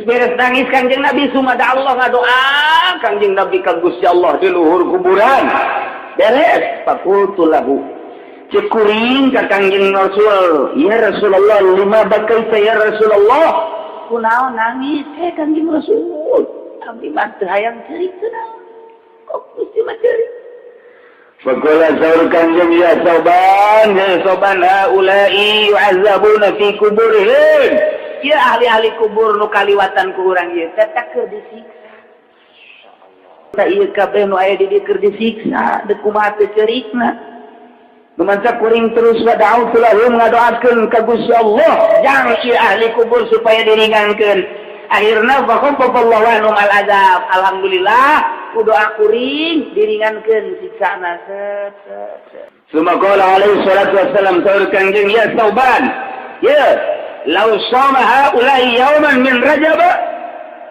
Beres nangis Kangjeng Nabi, sumada Allah, ngadoa Kangjeng Nabi ka Gusti Allah di luhur kuburan. Beres, faqultu lahu, cek kuring ka Kangjeng Rasul, "Ya Rasulullah, lima bakaita ya Rasulullah?" Kunaon nangis eh Kangjeng Rasul? Abdi mah teu hayang ceurik, kunaon kok Gusti mah ceurik? Faqala, saur Kangjeng, "Ya Tsauban, ya Tsauban, haula'i yu'azzabuna fi kuburihim." Ya ahli-ahli kubur nu kaliwatan ku urang ieu teh keur disiksa. Ta ieu kabeh nu aya di dieu keur disiksa, deuk kumaha teu ceurikna? Numanca kuring terus wa da'autu lahum, ngadoakeun ka Gusti Allah jang ieu ahli kubur supaya diringankeun. Akhirna fa khaffafallahu anhum al azab. Alhamdulillah, ku doa kuring diringankeun siksana, set set set. Summa qala alaihi salatu wassalam, saur Kangjeng, "Ya Tsauban, ya law shama haula'i yawman min Rajab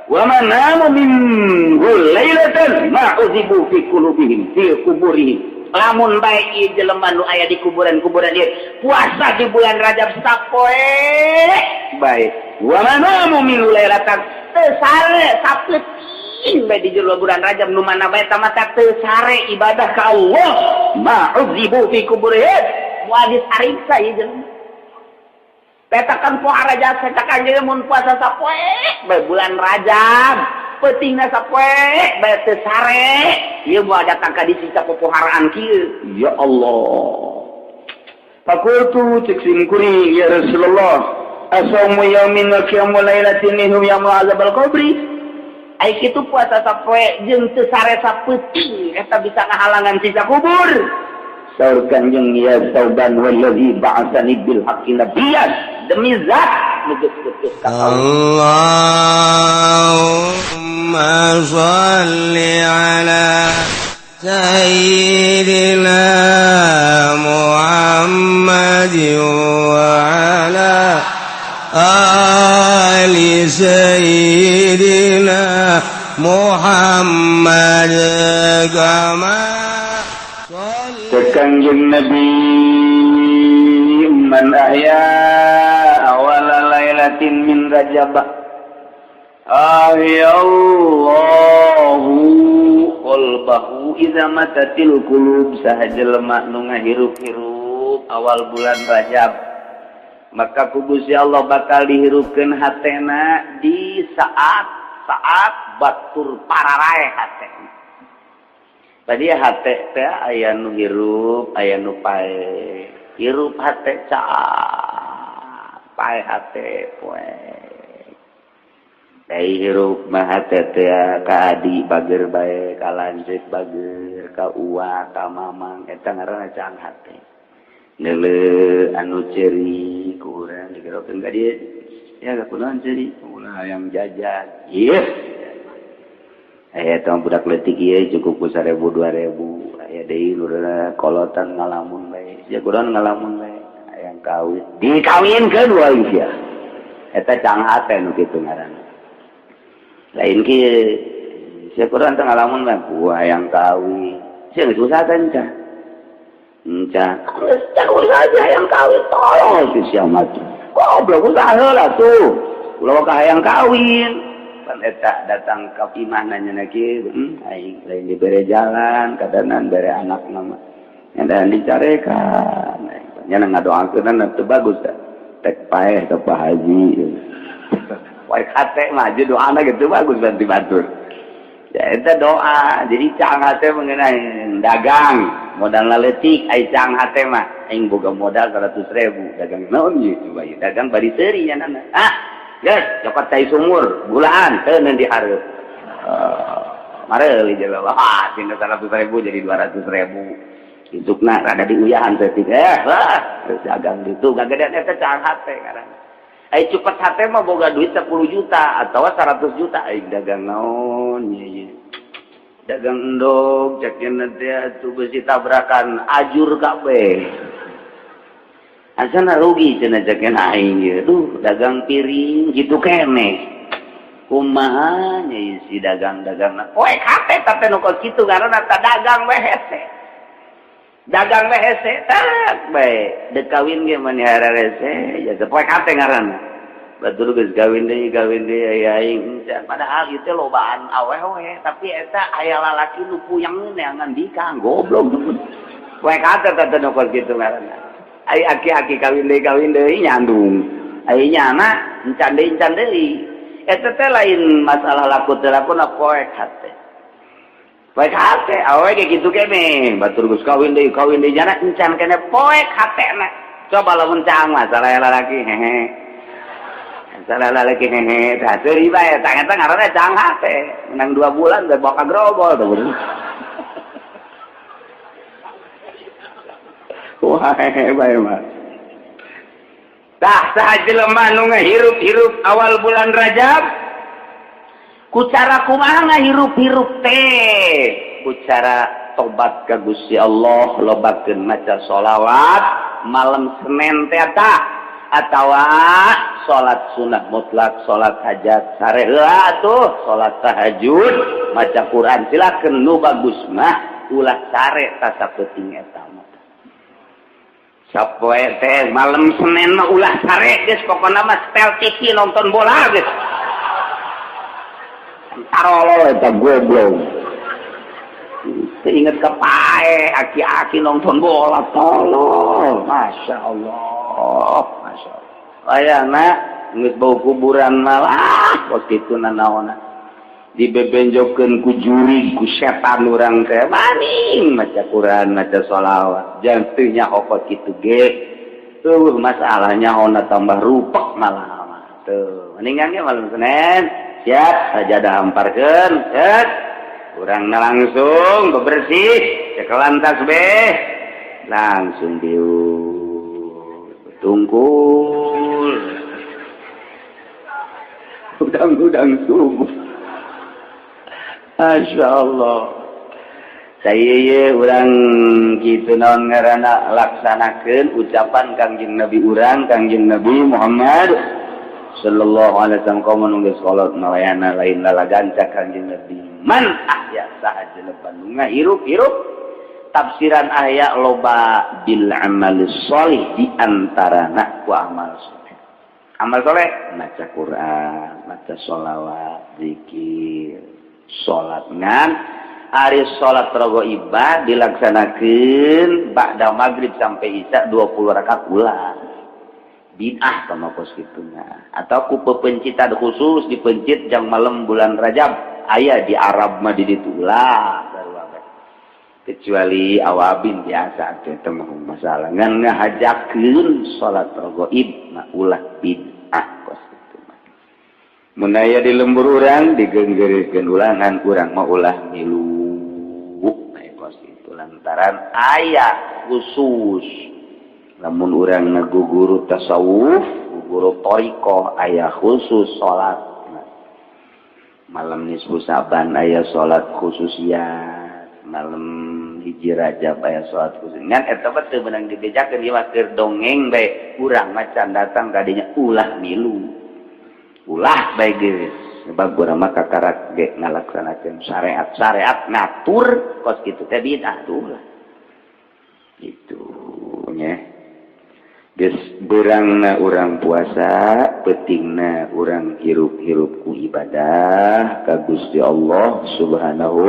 wa ma namu minhu lailatan ma uzibu fi qulubihim fi kuburihim." Lamun bae ieu jelema nu aya di kuburan-kuburan ieu puasa di bulan Rajab sapoe bae, wa ma namu minhu lailatan, teu sare sapeuting bae di jero bulan Rajab, nu mana bae tamata teu sare ibadah ka Allah, ma uzibu fi kuburihim, moal disariksa ieu jelema. Petakan poa Rajab, cek Kanjeng, mun puasa sapoe bae bulan Rajab, peutingna sapoe bae teu sare, ieu moal datang ka disiksa popoharaan kieu. Ya Allah. Faqultu, cek sim kuring, "Ya Rasulullah, asaumu yaumin wa qiyamu lailatin minhum yamna'u azabal qabri?" Ai kitu puasa sapoe jeung teu sare sapeuting eta bisa ngahalangan siksa kubur? Saur Kanjeng, "Ya Tsauban, wallazi ba'atsani bil haqqi nabiyyan," demi zat nu geus putus ka اللهم صل على سيدنا محمد وعلى آل سيدنا محمد كما Cek Kangjeng Nabi, "Man ahya awala lailatin min Rajab ahyallahu qalbahu idza matatil qulub." Saha jelema nu ngahirup-hirup awal bulan Rajab, maka ku Gusti Allah bakal dihirupkeun hatena di saat saat batur pararae hatena. Tadi hate teh aya nu hirup, aya nu pae. Hirup hate caang, pae hate poe. Dai hirup mah hate teh ka adi bager bae, ka lanceuk bager, ka uwa, ka mamang, eta ngaranna caang hate. Neuleu anu ceuri ku urang digerokeun ka dieu. Ya kunaon ceuri? Ulah hayang jajan. Ieu aya tong budak leutik ieu cukup ku 1000 2000. Aya deui nu kolotan ngalamun bae. Ya kunaon ngalamun bae? Hayang kawin. Dikawinkeun wae sia. Eta caang hate nu kitu ngaranna. Lain kieu. Sia kunaon teh ngalamun bae? Ku hayang kawin. Sia geus usaha teh enca. Enca. Geus usaha hayang kawin, tolong si sia mah. Goblok, usaha heula tuh. Ulah ka hayang kawin. Pan eta datang ka imah nanya kieu, aing lain dibere jalan, kadanan bere anak nama. Dan dicarekan. Nya ngadoakeun teu bagus teh. Tek paeh teh Pak Haji. Wae kate mah doana gitu bagus bantu batur. Ya eta doa. Jadi caang hate mengenai dagang, modal leutik ai caang hate mah aing boga modal 100.000, dagang naon ieu coba ieu? Dagang bari seuri nya nana. Ah, geus cokot cai sumur, gulaan teu dihareup. Mareuli jelema, wah, tina 100.000 jadi 200.000. Isukna rada diuyahan saeutik, eh, wah, geus dagang ditu gagedean. Eta caang hate ngaranna. Ai cupet hate mah boga duit 10 juta atau 100 juta, aing dagang naon ieu? Dagang endog cek teh atuh, besi tabrakan ajur kabeh. Asana rugi cenah cek aing ieu. Duh, dagang piring kitu keneh. Kumaha nya si dagang-dagang? Poek hate teh nu kitu ngaranna, ta dagang we hese. Dagang we hese tak bae. Dek kawin ge mani hararese, ya poek hate ngaranna. Batur geus kawin deui aya aing encan. Padahal ieu teh lobaan awewe, tapi eta aya lalaki nu puyeng neangan bikang, goblok. Poek hate teh nu kos kitu ngaranna. Ai aki-aki kawin deui nyandung. Ai nyana encan deui, encan deui. Eta teh lain masalah laku teu laku na, poek hate. Poek hate awewe ge kitu keneh. Batur geus kawin deui nyana encan keneh, poek hatena. Coba lamun caang masalah lalaki hehe. Salah lalaki hehe, tah seuri bae, tah eta ngaranna caang hate. Menang 2 bulan teh boka grobol tuh. Wah, hehe bae mah. Tah saha jelema nu ngahirup-hirup awal bulan Rajab? Ku cara kumaha ngahirup-hirup teh? Ku cara tobat ka Gusti Allah, lobakeun maca sholawat malam Senin teh tah, atawa salat sunah mutlak, salat hajat sare heula atuh, salat tahajud, maca Quran silakeun. Nu bagus mah ulah sare tah sapeuting eta mah. Sapoe teh malam Senin mah ulah sare geus, pokona mah setel TV nonton bola geus. Tarolol eta goblok. Teu inget ka pae aki-aki nonton bola, tolol. Masya Allah, Masya Allah. Ayana geus bau kuburan malah kos kitu nanaonna. Dibebenjokeun ku jurig ku setan urang teh maning maca Quran, maca sholawat jangan teu nyaho kos kitu ge. Eueuh masalahnya ona tambah rupek malah mah. Tuh mendingan ge malam Senin siap sajadah hamparkeun, cet urangna langsung bebersih, cekelan tasbih langsung diuk tungkul udang-udang subuh. Masya Allah. Saya urang gitu naon ngaranna laksanakeun ucapan Kangjeng Nabi urang, Kangjeng Nabi Muhammad sallallahu alaihi wasallam, kaum nu geus salat malayana lain lalaganca Kangjeng Nabi. Man ahya, saha jelema nu ngahirup-hirup, tafsiran ahya loba, bil amal sholih, di antarana ku amal soleh. Amal soleh maca Quran, maca sholawat, zikir, salat. Ngan ari salat raghaibah dilaksanakeun ba'da maghrib sampai isya 20 rakaat ulah, bid'ah sama kos kituna. Atau ku pepencitan khusus dipencit jang malam bulan Rajab, aya di Arab mah di ditu, ulah sarua bae. Kecuali awabin biasa teh teu masalah, ngan ngahajakeun salat raghaib mah ulah, bid'ah kos kitu mah. Mun aya di lembur urang digenggeurekeun ulangan, urang mah ulah milu kos itu, lantaran aya khusus lamun urang ngaguguru tasawuf, guguru thariqah, aya khusus salat malam nisfu Saban, aya salat khususiat malam 1 Rajab, aya salat khusus. Ngan eta mah teu meunang dibejakeun, ieu mah keur dongeng bae. Urang mah can datang kadinya ulah milu, ulah bae geus, sebab urang mah kakarak ge ngalaksanakeun syariat. Syariat ngatur kos kitu teh bid'ah tuh lah itu nya. Geus beurangna urang puasa, peutingna urang hirup-hirup ku ibadah ka Gusti Allah Subhanahu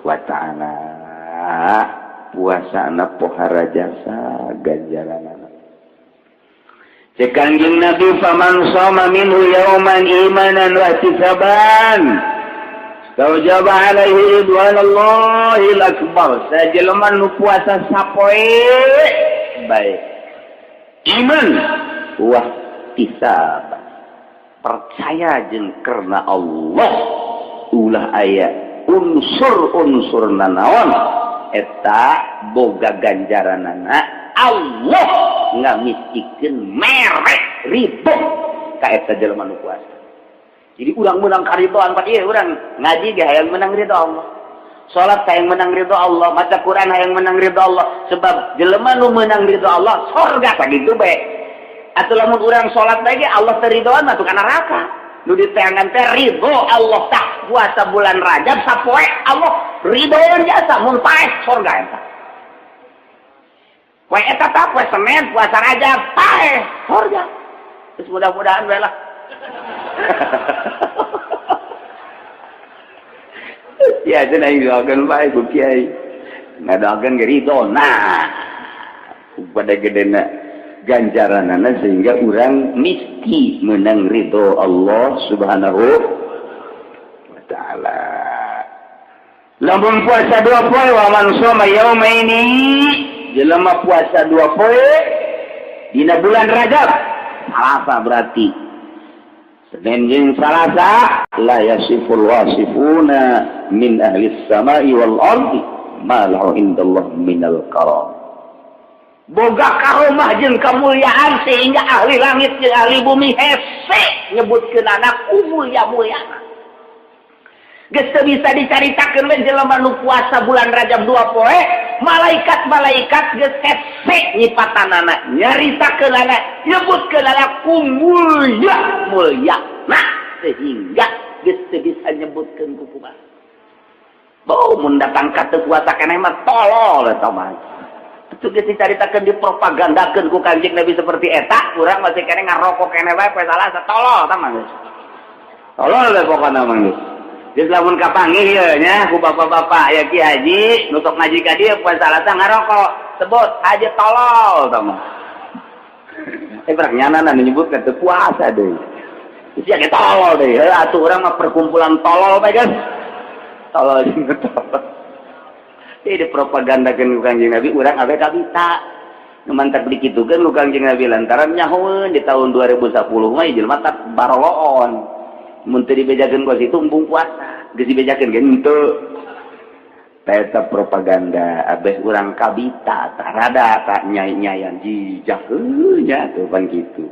wa Ta'ala. Puasana pohara jasa ganjaranana. Cek Kangjeng Nabi, faman shoma minhu yauman imanan wa ihtisaban taujaba alaihi ridwanallahil akbar. Sajelema nu puasa sapoe bae iman wa ihtisab, percaya jeung karena Allah, ulah aya unsur-unsur nanaon, eta boga ganjaranana Allah ngamistikeun merek ridho ka eta jelema nu puasa. Jadi urang menang karidoan pa ieu, urang ngaji ge hayang menang ridho Allah, salat hayang menang ridho Allah, maca Quran hayang menang ridho Allah, sebab jelema nu menang ridho Allah sorga, sakitu bae. Atuh lamun urang salat bae ge Allah teu ridhoan mah ka neraka. Nu diteangan teh ridho Allah. Tah puasa bulan Rajab sapoe Allah ridhoan jasa, mun paeh sorga eta. Poe eta tah poe Senin puasa Rajab paeh sorga. Terus mudah-mudahan bae lah. Ya cenah aing doakeun bae ku kiai. Ngadoakeun ge ridho. Nah, pada gedena ganjaranana sehingga urang mesti menang ridho Allah Subhanahu wa taala. Lamun puasa dua poe wa man shoma yaumaini, jelema puasa dua poe dina bulan Rajab, Salasa berarti. Senin jeung Salasa la yasiful wasifuna min ahli samai wal ardi ma lahu indallah minal karam. Boga karomah jeung kemuliaan sehingga ahli langit jeung ahli bumi hese nyebutkeun anak mulia-muliana. Geus teu bisa dicaritakeun we jelema nu puasa bulan Rajab dua poe, malaikat-malaikat geus hese nyipatanana, nyaritakeunana, nyebutkeunana ku mulia mulia. Nah, sehingga geus teu bisa nyebutkeun ku kumaha. Bau mun datang ka teu puasa keneh mah tolol eta mah. Itu geus dicaritakeun dipropagandakeun ku Kanjeng Nabi seperti eta, urang masih keneh ngarokok keneh bae poe Salasa tolol eta mah geus. Tolol we pokona mah geus. Geus lamun kapanggih ieu nya ku bapak-bapak ya Ki Haji nu sok ngaji ka dieu poe Salasa ngarokok, sebut haji tolol eta mah. Berak nyanana nyebutkeun teu puasa deui. Sia ge tolol deui. Heuh atuh urang mah perkumpulan tolol bae geus. Tolol jeung tolol. Jadi dipropagandakeun ku Kanjeng Nabi urang abe kabita. Nu mantak dikitukeun ku Kanjeng Nabi lantaran nyahoeun di tahun 2010 mah jelema tak baroloon. Mun teu dibejakeun ku situ embung puasa. Geus dibejakeun ge henteu. Eta propaganda abeh urang kabita tah rada tak nyai-nyayan jijak heuh nya tuh pan kitu.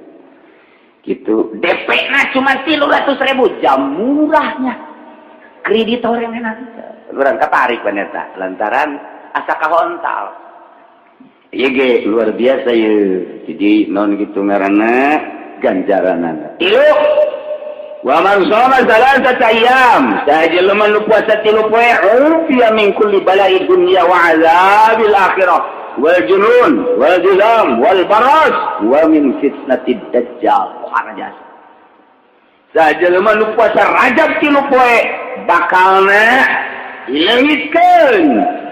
Kitu DP na cuma 300.000 jam murahnya. Kreditor yang enak. Urang katarik pan eta lantaran asa kahontal. Ieu ge luar biasa ieu. Jadi non kitu ngaranna ganjaranana. Tilu wa man shoma salasata ayyam, saha jelema nu puasa tilu poe ufiya min kulli bala'i dunya wa azabil akhirah wal junun wal juzam wal baras wa min fitnatid dajjal. Jasa. Saha jelema nu puasa Rajab tilu poe bakalna dileungitkeun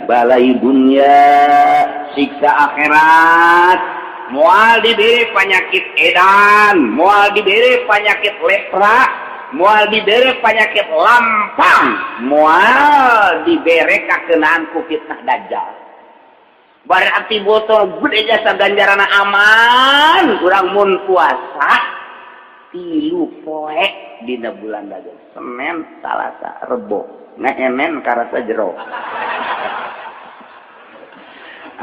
balai dunya, siksa akhirat, moal diberi penyakit edan, moal diberi penyakit lepra, moal diberi penyakit lampang, moal diberi kakenaan ku fitnah dajjal. Berarti botol gede jasa ganjarana aman, kurang mun puasa tilu poe dina bulan Rajab, Senin, Salasa, Rebo, ngehenen karasa jero.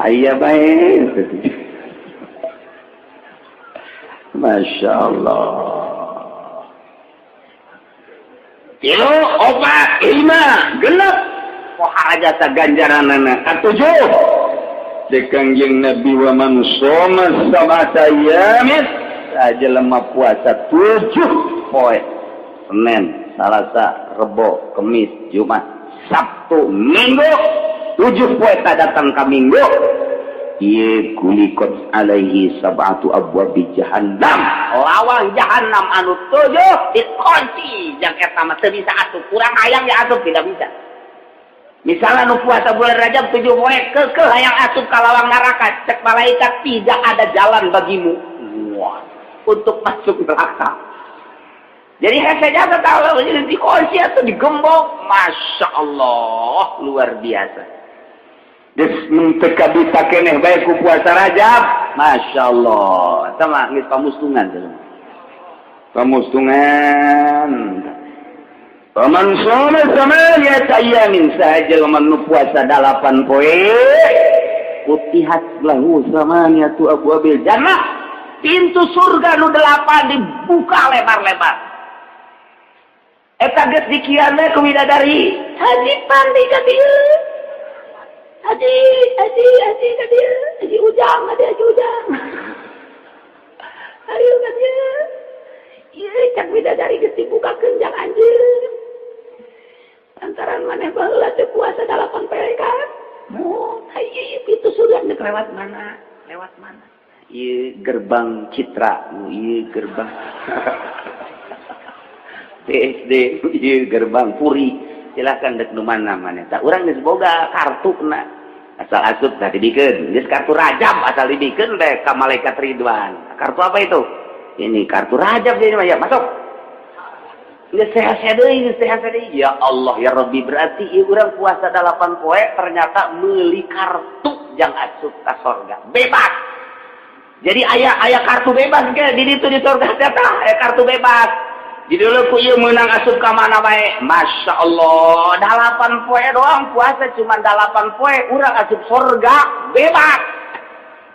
Aya bae. Masya Allah. Tilu, opat, lima, genep. Pohara jasa ganjaranana. Katujuh. Kanjeng Nabi wa man shoma sab'ata ayyamin, sajelema puasa 7 poe. Senin, Salasa, Rebo, Kemis, Jumat, Sabtu, Minggu. 7 poe tak datang ka Minggu. Ieu kulikot alaihi sab'atu abwabi jahannam. Lawang jahannam anu 7 dikunci. Jang eta mah teu bisa asup. Kurang hayang ya asup tidak bisa. Misalnya nu puasa bulan Rajab 7 poe keukeuh hayang asup ka lawang neraka, cek malaikat tidak ada jalan bagimu. Wah, untuk masuk neraka. Jadi hese jasa tahu jadi dikunci atau digembok. Masya Allah, luar biasa. Geus mun teu kabita keneh bae ku puasa Rajab. Masya Allah. Eta mah geus pamustungan jelema. Pamustungan. Paman shoma samaniyata ayyamin, saha jelema nu puasa 8 poe, futihat lahu samaniyatu abwabil jannah. Pintu surga nu 8 dibuka lebar-lebar. Eta geus dikian we ku bidadari. Haji Pandi ka dieu. Haji, haji, haji ka dieu. Haji Ujang, haji, haji Ujang. Ayo ka dieu. Ieu cak bidadari geus dibukakeun jang anjeun. Lantaran maneh baheula teh puasa 8 poe kan. Oh, ieu pintu surga nek lewat mana? Lewat mana? Ieu gerbang Citra, ieu gerbang BSD, ieu gerbang Puri, silahkan dek nu mana mana. Tah, urang geus boga kartu na, asal asup tah dibikeun. Geus kartu Rajab, asal dibikeun deh ka malaikat Ridwan. Kartu apa itu? Ini kartu Rajab ini mah, ya masuk. Geus sehat deui, geus sehat deui. Ya Allah ya Rabbi, berarti ieu urang puasa 8 poe ternyata meuli kartu jang asup ka sorga. Bebas. Jadi aya aya kartu bebas ke di ditu di sorga teh, aya kartu bebas. Di dulu ku ieu meunang asup ka mana bae. Masya Allah, 8 poe doang puasa, cuma 8 poe urang asup sorga bebas.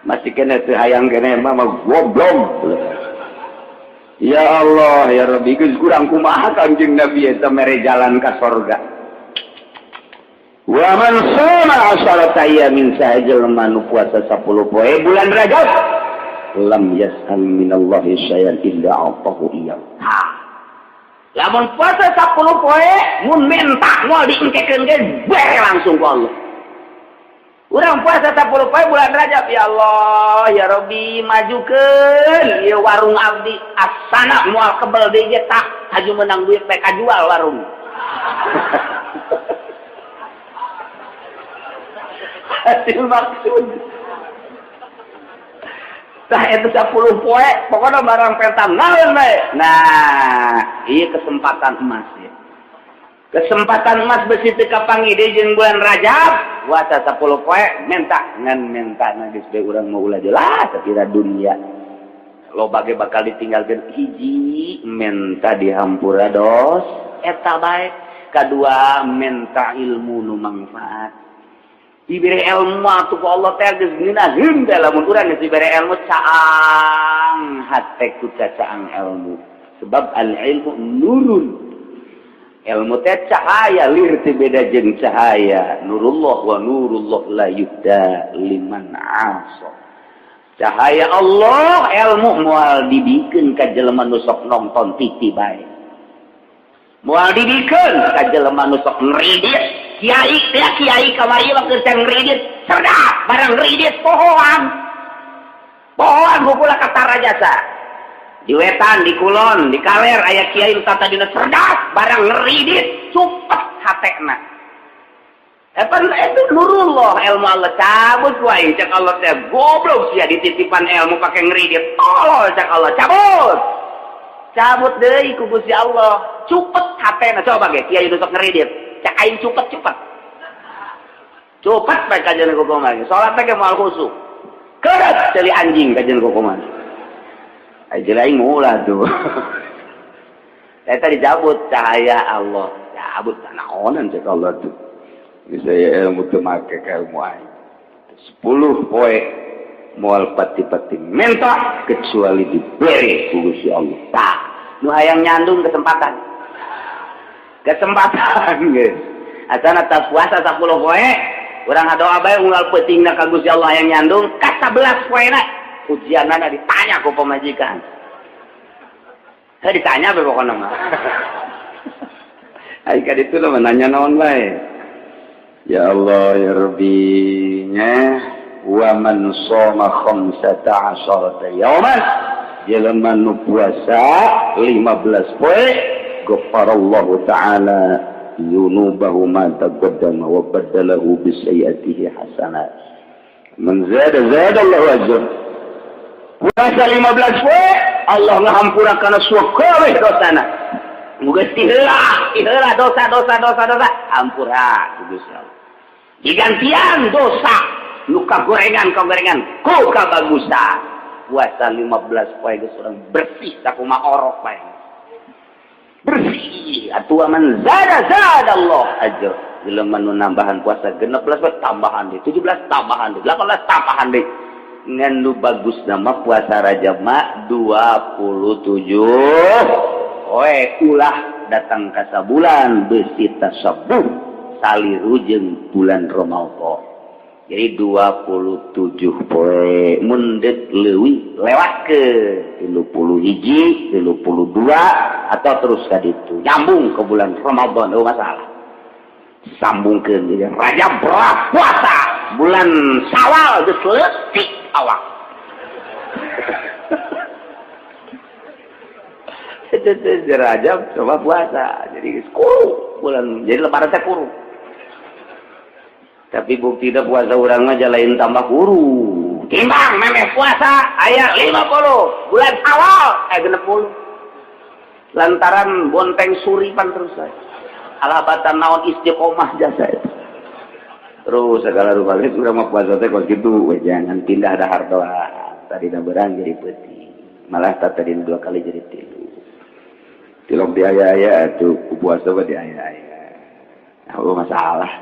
Masih kena teu hayang kene mah goblok. Ya Allah ya Rabbi, geus kurang kumaha Kanjeng Nabi eta mere jalan ka sorga. Wa man shoma asharata ayyamin, saha jelema nu puasa 10 poe bulan Rajab, lam yas'al minallahi syai'an illa a'tahu iyyahu. Ha. Lamun puasa 10 poe mun minta moal diengkekeun ge, bere langsung ku Allah. Urang puasa 10 poe bulan Rajab, ya Allah, ya Rabbi, majukeun ieu warung abdi, asana moal kebel deui ge tah, haju menang duit bae kajual warung. Hasil maksud. Tah, itu 10 poe, pokoknya barang peta naon bae. Nah, iya kesempatan emas ya. Kesempatan emas besi teu kapanggih deui jeung bulan Rajab, puasa 10 poe minta ngan minta geus bae urang mau ulah jelas kira dunia. Loba ge bakal ditinggalkeun. Hiji, minta dihampura dos eta bae. Kadua, minta ilmu nu manfaat. Diberi ilmu atuh ku Allah teh geus ngeunaheun teh. Lamun urang geus diberi ilmu, caang hate ku cacaang ilmu, sebab al ilmu nurun, ilmu teh cahaya, lir teh beda jeung cahaya nurullah, wa nurullah la yuhda liman asa. Cahaya Allah, ilmu, moal dibikeun ka jelema nu sok nonton TV bae, moal dibikeun ka jelema nu sok ngridit. Kiai teh, kiai kamari mah keur ngridit cerdas, barang ngridit pohoan pohoan hukula kata jasa. Di wetan, di kulon, di kaler aya kiai nu tadina cerdas, barang ngridit cupet hatena. Epan itu nurullah, ilmu Allah cabut wae. Cek Allah teh, goblok sia, dititipan ilmu pakai ngridit, tolol. Cek Allah cabut, cabut deui ku Gusti Allah, cupet hatena. Coba ge kiai nu sok ngridit, cek aing cupet, cupet cupet bae kajian kukumaha. Salat teh ge moal khusyuk, keureut ceuli anjing kajian kukumaha. Ai ceuli aing ulah tuh. Eta dicabut cahaya Allah, cabut naonan cek Allah tuh. Bisa ya ilmu teu make ka ilmu aing. 10 poe moal pati-pati minta kecuali diberi ku Gusti Allah. Tah, nu hayang nyandung, kesempatan. Kesempatan geus. Asana tak puasa 10 poe, urang ngadoa bae unggal peutingna ka Gusti Allah yang nyandung, ka 11 poena ujianana ditanya ku pamajikan. Saya ditanya bae pokona mah. Ai ka ditu mah nanya naon bae. Ya Allah ya Rabbi nya, wa man shoma khamsata asharata yauman, jelema nu puasa 15 poe, ghafarallahu ta'ala dzunubahu ma taqaddama wa baddalahu bi sayyi'atihi hasanat. Man zada zada Allahu ajr. Puasa 15 poe, Allah ngahampura kana kabeh dosana. Geus tiheula tiheula dosa dosa dosa dosa, hampura ku Gusti Allah, digantian dosa luka gorengan gorengan ku kabagusan. Puasa 15 poe geus urang bersih sakumaha orok bae bersih atuh. Man zada zada Allah ajr. Jelema nu nambahan puasa 16 poe, tambahan deui 17, tambahan deui 18, tambahan deui. Ngan nu bagus nama puasa Rajab mah 27 poe, ulah datang ka sabulan besi tasabuh saliru jeung bulan Ramadan. Jadi 27 poe, mun deuk leuwih lewat ke 31, 32, atau terus ka ditu nyambung ke bulan Ramadan, oh masalah. Sambungkeun jadi Rajab berat puasa, bulan Syawal geus leutik awak. Rajab coba puasa jadi kuru bulan jadi lebaran teh kuru. Tapi bukti puasa urang mah lain tambah kuru. Timbang memeh puasa aya 50 bulan awal aya 60. Lantaran bonteng suripan terus saya. Alabatan naon istiqomah jasa itu. Terus segala rupa geus urang mah puasa teh kos kitu we jangan pindah dahar doa. Tadi dah berang jadi peuting. Malah tadi dua kali jadi tilu. Tilok di aya-aya atuh puasa mah di aya-aya. Nah, masalah.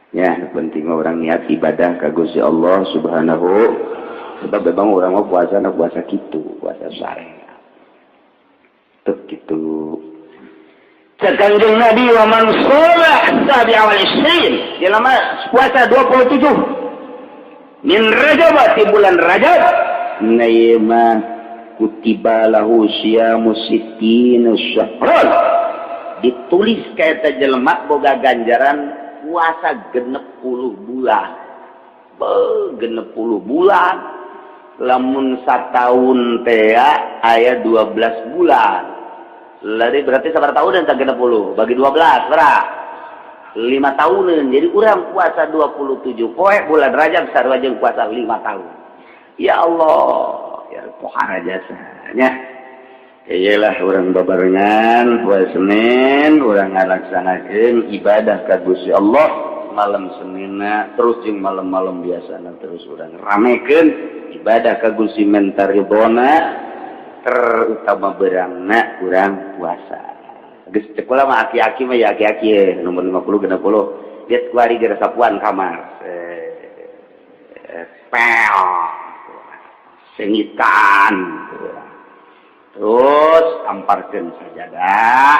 Ya, penting orang niat ibadah ka Gusti Allah Subhanahu sebab memang orang mau puasa na puasa kitu, puasa syariat. Tuh kitu. Cek Kanjeng Nabi wa man shoma sabi'a wal isrin. Dia lama puasa 27 min Rajab di bulan Rajab. Na ieu mah kutiba lahu siyamu sittina syahran. Ditulis ka eta jelema boga ganjaran puasa 60 bulan. Be, 60 bulan. Lamun satahun teh aya 12 bulan. Lari berarti sabar tahun dan 60 bagi 12 berapa? 5 tahunan. Jadi urang puasa 27 poe bulan Rajab sarua jeung puasa 5 tahun. Ya Allah, ya pohara jasanya. Iyalah urang babarengan poe Senin urang ngalaksanakeun ibadah ka Gusti Allah malam Seninna terus jeung malam-malam biasana terus urang ramekeun ibadah ka Gusti menta ridona terutama berangna urang puasa. Geus cek kula mah aki-aki mah ya aki-aki nomor 50 60 lihat kuari geus sapuan kamar. Pel. Sengitan. Terus amparkeun sajadah.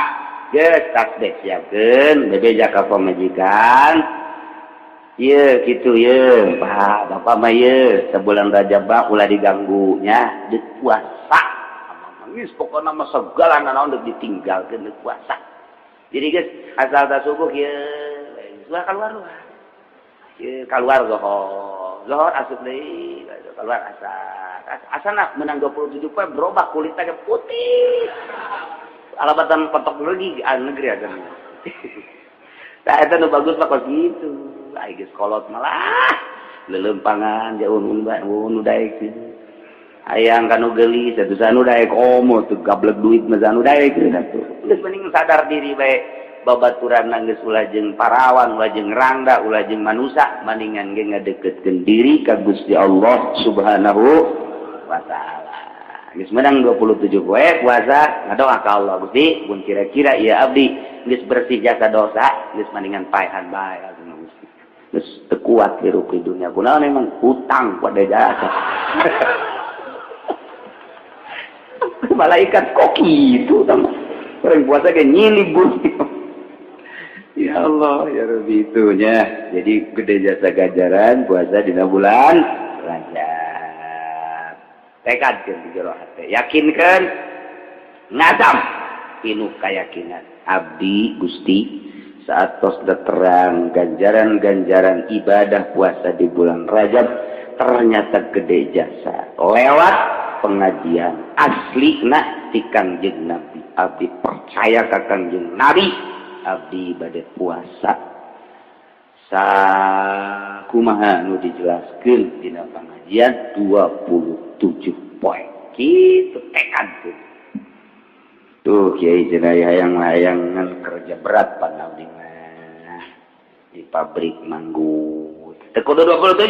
Geus tasbih siapkeun bebeja ka pamajikan. Ieu kitu ye, Pak, Bapak mah ye sebulan Rajab mah ulah diganggu nya, deuk puasa. Geus pokona mah segala naon deuk ditinggalkeun deuk puasa. Jadi geus asal ta subuh ieu ulah keluar luar. Ieu keluar zohor. Zohor asup deui, keluar asar. Asana menang 27 poe berubah kulitnya ke putih. Alabatan petok lagi negeri aja. Nah, eta nu bagus mah kos kitu. Ai geus kolot malah lelempangan jauh nu daek. Hayang kanu geulis atuh sanu daek komo tuh gablek duit mah sanu daek atuh. Geus mending sadar diri bae babaturan geus ulah jeung parawan, ulah jeung rangda, ulah jeung manusa, maningan ge ngadeukeutkeun diri ka Gusti Allah Subhanahu wa taala. Geus menang 27 poe puasa ngadoa ka Allah, Gusti, mun kira-kira ieu abdi geus bersih jasa dosa, geus maningan paehan bae Gusti. Geus teu kuat hirup di dunia. Kunaon emang hutang pada jasa. Malaikat kok gitu sama orang puasa kayak nyilib bumi. Ya Allah, ya Rabbi itunya. Jadi gede jasa ganjaran puasa di bulan Rajab. Tekadkeun di jero hate. Yakinkeun ngadam pinuh keyakinan. Abdi Gusti saat tos terang ganjaran-ganjaran ibadah puasa di bulan Rajab ternyata gede jasa lewat pengajian asli nak ti Kangjeng Nabi. Abdi percaya ka Kangjeng Nabi, abdi bade puasa sakumaha nu dijelaskeun dina pengajian 27 poe. Kitu tekad tuh. Tuh kiai cenah hayang-hayangan kerja berat pan abdi mah di pabrik manggut. Teu kudu 27.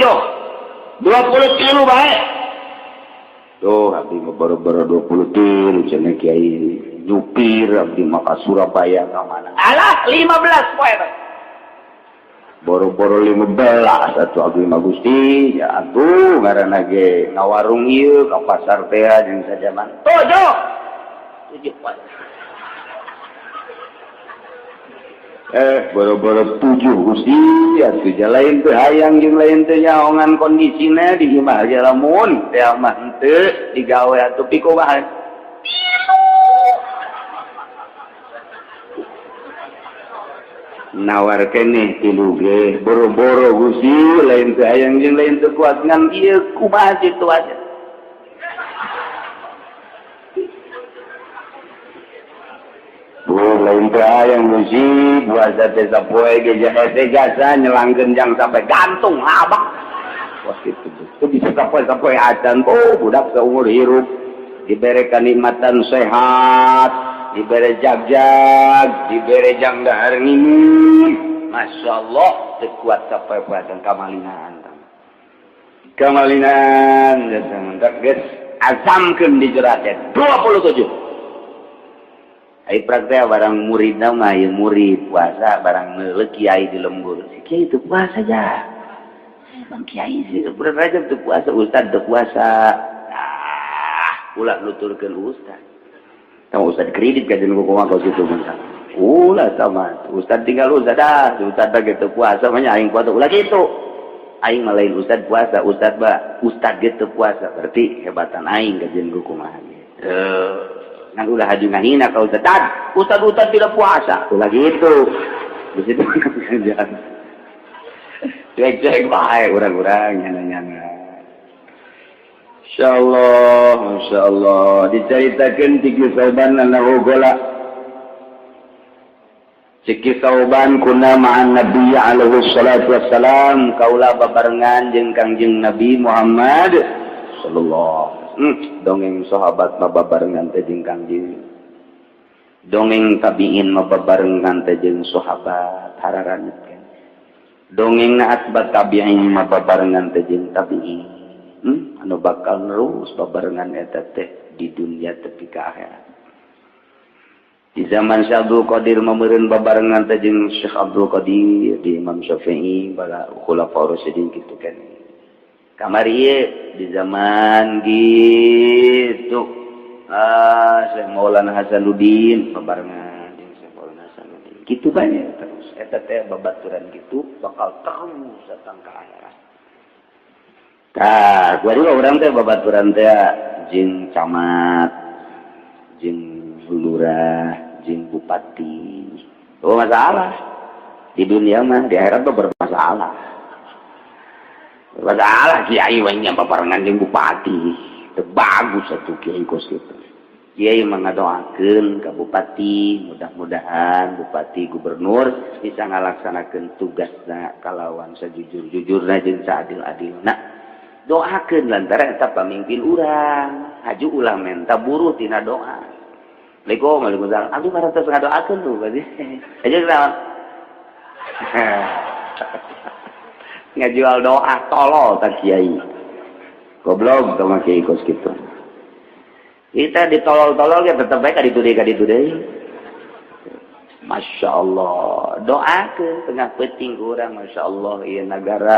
20 kilo bae. Tuh abdi mah boro-boro 20 kilo cenah kiai nyupir abdi mah ka Surabaya ka mana. Alah 15 poe bae. Boro-boro 15 atuh abdi mah Gusti ya atuh ngaranna ge ngawarung ieu ka pasar teh jeung sajaman. 7. 7 poe. Boro-boro 7 Gusti atuh lain teu hayang jeung lain teu nyaongan kondisina di imah ge lamun teh mah henteu digawe atuh pikumaha. Nawar keneh tilu ge boro-boro Gusti lain teu hayang jeung lain teu kuat ngan ieu kumaha situasi. Lain teh aya musik puasa teh sapoe ge hese jasa nyelangkeun jang sampai gantung abak. Wah kitu. Teu bisa sapoe-sapoe acan. Oh budak saumur hirup dibere kanikmatan sehat, dibere jagjag, dibere jang dahar nginum. Masya Allah, teu kuat sapoe-poe acan kamalingan. Kamalingan geus azamkeun di jero teh 27. Ai praktek barang murid mah ieu murid puasa barang neuleuh kiai di lembur. Si kiai teu puasa ja. Bang kiai sih bulan Rajab teu puasa, ustad teu puasa. Ah, ulah nuturkeun ustad. Kamu ustad kredit kajian kumaha kau situ mah. Ulah sama ustad tinggal ustad dah, ustad dah gitu puasa mah aing puasa ulah gitu. Aing mah lain ustad puasa, ustad ba ustad gitu puasa berarti hebatan aing kajian kumaha gitu. Ngan ulah haju ngahina ka ustad, ustad ustad tidak puasa, ulah gitu. Di situ jangan. Cuek-cuek bae urang-urang nyana-nyana. Insyaallah, masyaallah diceritakeun ti Sauban annahu gola. Ciki Sauban kunna ma'an Nabi alaihi salatu wassalam, kaula babarengan jeung Kangjeng Nabi Muhammad sallallahu dongeng sahabat mah babarengan teh jeung Kangjeng. Dongeng tabiin mah babarengan teh jeung sahabat hararanit kan. Dongeng na atba tabiin mah babarengan teh jeung tabiin. Anu bakal nerus babarengan eta teh di dunia tepi ka akhirat. Di zaman Syekh Abdul Qadir mameureun babarengan teh jeung Syekh Abdul Qadir, di Imam Syafi'i, para khulafaur rasyidin kitu kan. Kamari ieu di zaman gitu. Ah, Syekh Maulana Hasanuddin babarengan jeung Syekh Maulana Hasanuddin. Kitu banyak terus. Eta teh babaturan gitu bakal terus datang ke akhirat. Tah, gua juga urang teh babaturan teh jeung camat, jeung lurah, jeung bupati. Oh masalah. Di dunia mah, di akhirat mah bermasalah. Bermasalah kiai mah nya babarengan jeung bupati. Teu bagus atuh kiai kos kitu. Kiai mah ngadoakeun ka bupati, mudah-mudahan bupati gubernur bisa ngalaksanakeun tugasna kalawan sajujur-jujurna jeung saadil-adilna. Doakeun lantaran eta pamimpin urang. Haju ulah menta buruh tina doa. Assalamualaikum, waalaikumsalam. Abdi mah tos ngadoakeun tuh berarti. Aja naon? Ngajual doa tolol tak kiai. Goblok sama kiai kos kitu. Kita ditolol-tolol ya tetep bae ka ditu deui ka ditu deui. Masya Allah, doakeun tengah peuting urang, Masya Allah, ieu nagara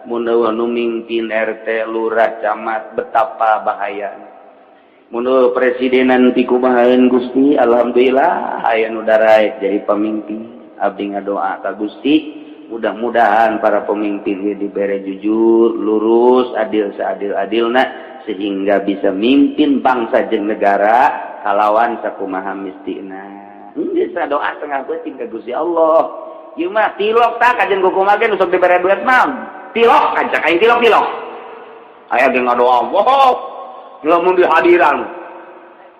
mun nu mimpin RT, lurah, camat betapa bahaya. Mun presidenan pikumahaeun Gusti, alhamdulillah aya nu daraek jadi pamimpin. Abdi ngadoa ka Gusti, mudah-mudahan para pemimpin ieu dibere jujur, lurus, adil seadil-adilna sehingga bisa mimpin bangsa jeung negara kalawan sakumaha mistina. Bisa doa tengah peuting ka Gusti Allah. Ieu mah tilok tah kajen kumaha ge nu sok dibere duit mah. Tilok kancak aing tilok tilok. Aya ge ngadoa, wow, lamun di hadiran.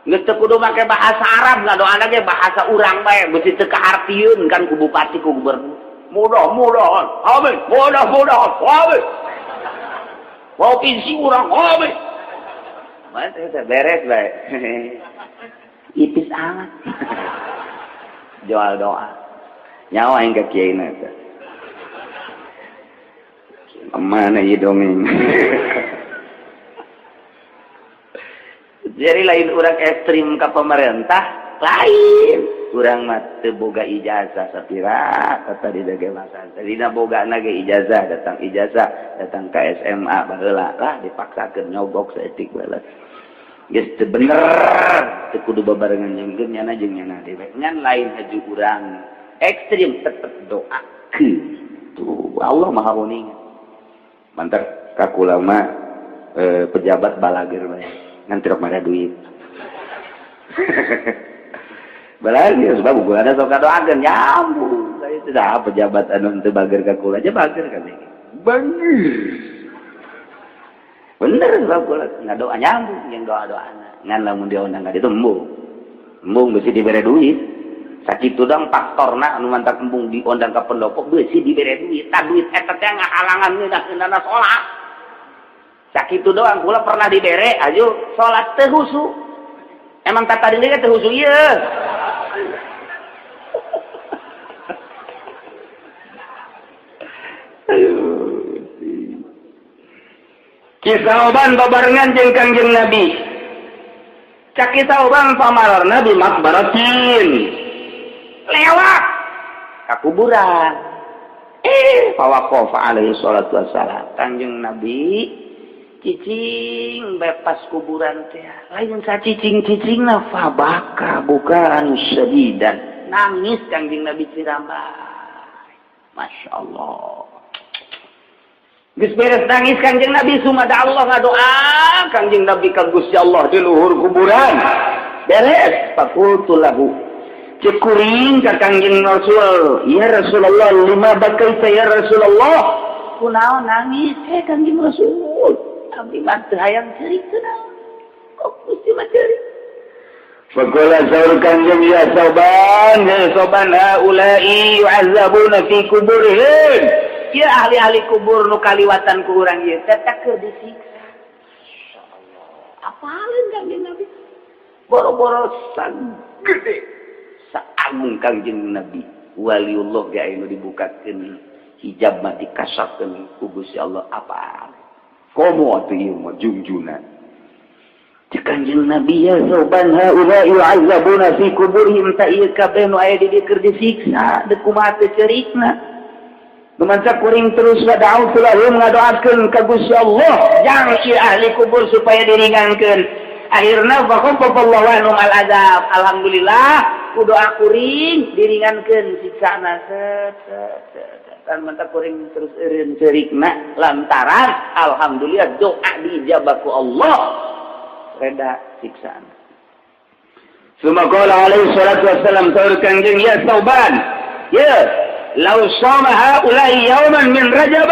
Geus teu kudu make bahasa Arab ngadoana ge bahasa urang bae, beusi teu kahartieun kan ku bupati ku gubernur. Mudah-mudahan, amin, mudah-mudahan, amin. Provinsi urang, amin. Mana teh beres bae. Ipis amat. Jual doa. Nyawa aing ka kiai na teh. Mana ieu dongeng. Jadi lain urang ekstrim ke pemerintah, lain. Urang mah teu boga ijazah sapira tadi dage masa. Tadina boga ge ijazah, datang ke SMA baheula lah dipaksakeun nyogok saeutik baheula. Geus teu bener, teu kudu babarengan jeung nyana jeung nyana dewe. Ngan lain haju urang ekstrim tetep doakeun. Tuh Allah Maha Uninga. Mantar kakula mah pejabat balager bae. Ngan teu mara duit. Balager sebab gua ada sok doakeun nyambung. Saya tidak pejabat anu teu bager ka kula aja bager kan. Bager. Bener sebab kula ngadoa nyambung jeung doa-doana. Ngan lamun dia undang ka ditu embung. Embung bisi dibere duit. Sakitu dong faktorna anu mantak embung diondang ka pendopo, beusi dibere duit. Tah, duit eta teh ngahalangan ngeunah-ngeunahna salat. Sakitu doang. Kula pernah dibere, aju salat teu husu. Emang tata diri teu husu ieu. Aduh. Kisah Oban babarengan jeung Kangjeng Nabi. Cak kisah Oban pamararna di makbaratin. Lewat ka kuburan. Fawaqafa alaihi salatu wassalam. Kangjeng Nabi cicing bebas kuburan teh. Lain sacicing-cicingna, fabaka bukaan syadidan. Nangis Kangjeng Nabi cirambay. Masya Allah. Geus beres nangis Kangjeng Nabi, sumada Allah ngadoa Kangjeng Nabi ka Gusti Allah di luhur kuburan. Beres, faqultu lahu. Cek kuring ka Kangjeng Rasul, "Ya Rasulullah, lima bakaita ya Rasulullah?" Kunaon nangis eh Kangjeng Rasul? Abdi mah teu hayang ceurik, kunaon? Kok Gusti mah ceurik? Faqala, saur Kangjeng, "Ya Sauban, ya Sauban, haula'i yu'azzabuna fi kuburihim." Ya, ahli-ahli kubur nu kaliwatan ku urang ieu teh keur disiksa. Masyaallah. Apaleun Kangjeng Nabi? Boro-boro sagede saagung Kangjeng Nabi, waliullah ge aya nu dibukakeun hijab mah, dikasapkeun ku Gusti Allah, apa? Komo atuh ieu mah jungjunan. Cek Kangjeng Nabi, "Ya Sauban, haula yu'azzabuna fi kuburihim." Ta ieu kabeh nu aya di dieu keur disiksa, deuk kumaha teu ceurikna? Lumanca kuring terus wada'u lahum, ngadoakeun ka Gusti Allah jang ieu ahli kubur supaya diringankeun. Akhirna fakhafafallahu anhum al-azab. Alhamdulillah, ku doa kuring diringankeun siksana, set set set. Kan mantap kuring terus eureun ceurikna lantaran alhamdulillah doa diijabah ku Allah, reda siksaan. Suma qala alaihi salatu wassalam, saur Kangjeng, "Ya Sauban, ya lau shoma haula'i yawman min Rajab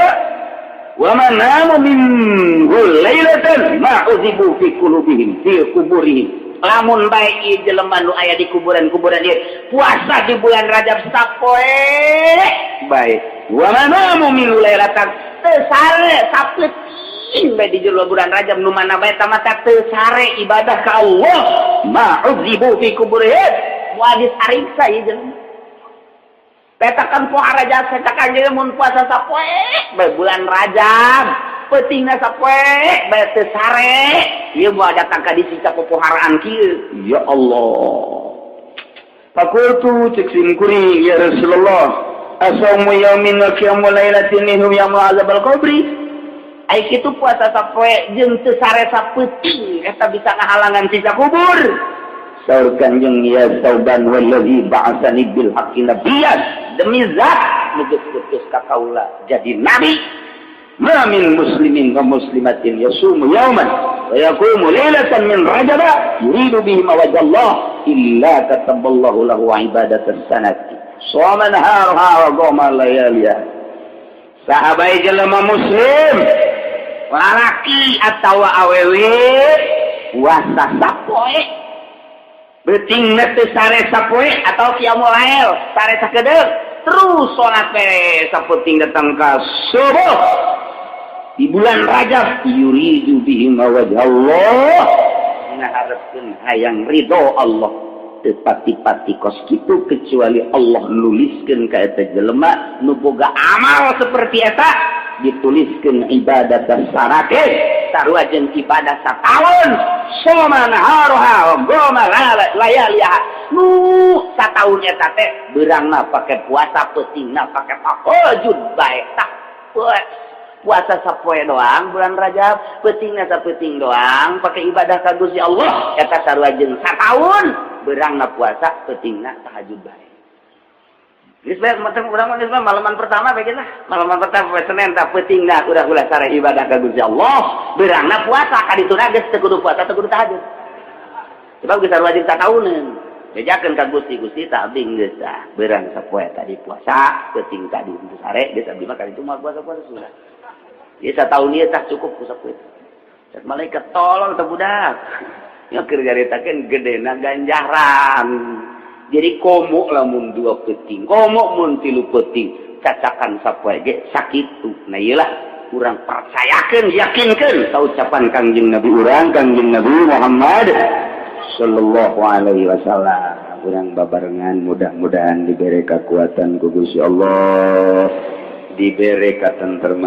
wa man namu minhu lailatan ma uzibu fi qulubihim fi kuburihim." Lamun bae ieu jelema nu aya di kuburan-kuburan ieu puasa di bulan Rajab sapoe bae, wa man namu minhu lailatan, teu sare sapeuting bae di jero bulan Rajab, nu mana bae tamata teu sare ibadah ka Allah, ma uzibu fi kuburihim, moal disariksa ieu jelema. Petakan poe Rajab, cetakan jeung mun puasa sapoe bae bulan Rajab, peutingna sapoe bae teu sare, ieu moal datang ka disiksa popoharaan kieu. Ya Allah. Faqultu, cek sim kuring, "Ya Rasulullah, asaumu yaumin wa qiyamu lailatin minhum yamu azabal qabri?" Ai kitu puasa sapoe jeung teu sare sapeuting eta bisa ngahalangan siksa kubur? Saur Kanjeng, "Ya Sauban, wallazi ba'atsani bil haqqi nabiyyan," demi zat nu geus putus ka kaula jadi nabi, ma min muslimin wa muslimatin yasumu yauman wa yaqumu lailatan min Rajab yuridu bihi wajha Allah illa kataballahu lahu ibadatan sanati shoma naharuha wa qama layaliha. Sahabai jelema muslim lalaki atawa awewe puasa sapoe, beuting teu sare sapoe atau qiyamul lail sare sakedeung, terus salat beres sapeuting datang ka subuh di bulan Rajab, yuridu bihi wajha Allah, ngaharepkeun hayang ridho Allah, teu pati-pati kos kitu kecuali Allah nuliskeun ka eta jelema nu boga amal seperti eta, dituliskeun ibadah sanate sarua jeung ibadah sataun, soma naharoha wa qama layaliha. Nu sataun eta teh beurangna pake puasa, peutingna pake tahajud bae. Tah, puasa sapoe doang bulan Rajab, peutingna sapeuting doang pake ibadah ka Gusti Allah, eta sarua jeung sataun beurangna puasa, peutingna tahajud bae. Geus bae macam urang mah, geus mah malaman pertama bae lah. Malaman pertama poe Senin, tah, peutingna urang ulah sare ibadah ka Gusti Allah, beurangna puasa ka dituna geus teu kudu puasa, teu kudu tahajud. Sebab geus sarua jeung satauneun. Bejakeun ka Gusti, "Gusti, tak abdi geus tah beurang sapoe tadi puasa, peuting tadi teu sare, geus abdi mah kali itu moal puasa-puasa sudah. Ieu sataun ieu tah cukup ku sapoe." Cek malaikat, "Tolong teh budak." Ya keur nyaritakeun gedena ganjaran. Jadi komo lamun 2 peuting, komo mun 3 peuting, cacakan sapoe ge sakitu. Nah, iyalah kurang percayakan, yakinkan ka ucapan Kangjeng Nabi urang, Kangjeng Nabi Muhammad sallallahu alaihi wasallam. Urang babarengan mudah-mudahan diberi kekuatan ku Gusti Allah, diberi ketenterman.